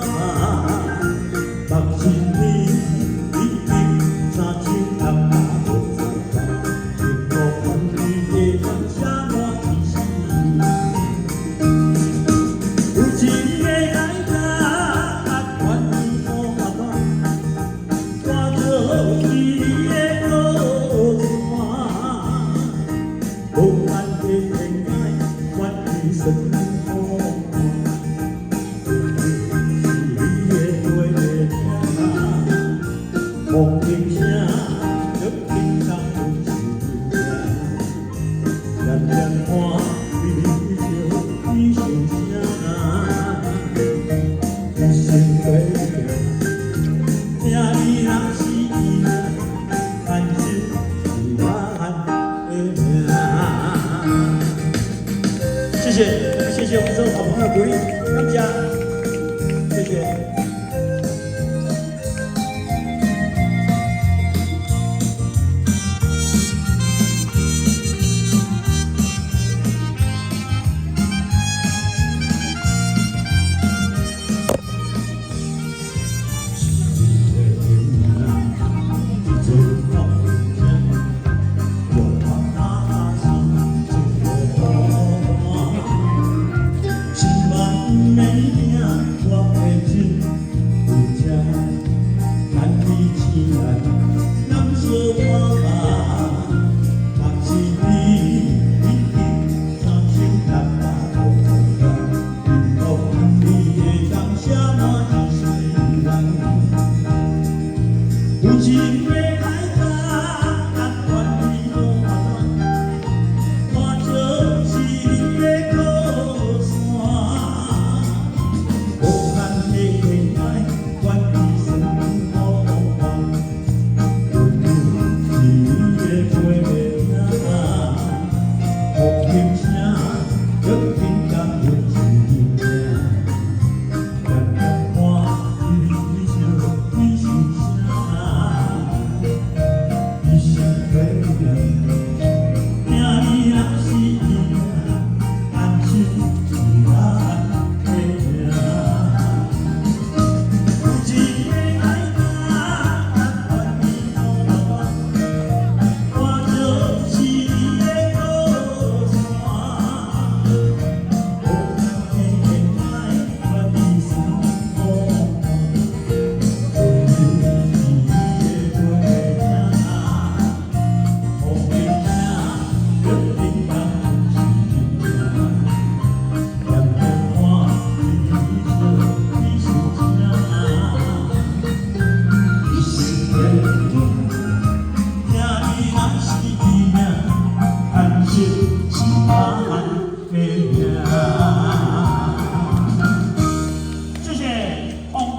目一暝已經三秋暗無在等，幸福你的感謝我一生。有情的愛人，願意無法度，帶著是你的孤單，無限的天涯，願意算苦。是你的對命，風鈴聲，若叮當有聲，漸漸看微笑你受聲，一生過命，聽你若是伊，牽手是咱的命。謝謝，謝謝我們所有好朋友的鼓勵，感謝，謝謝。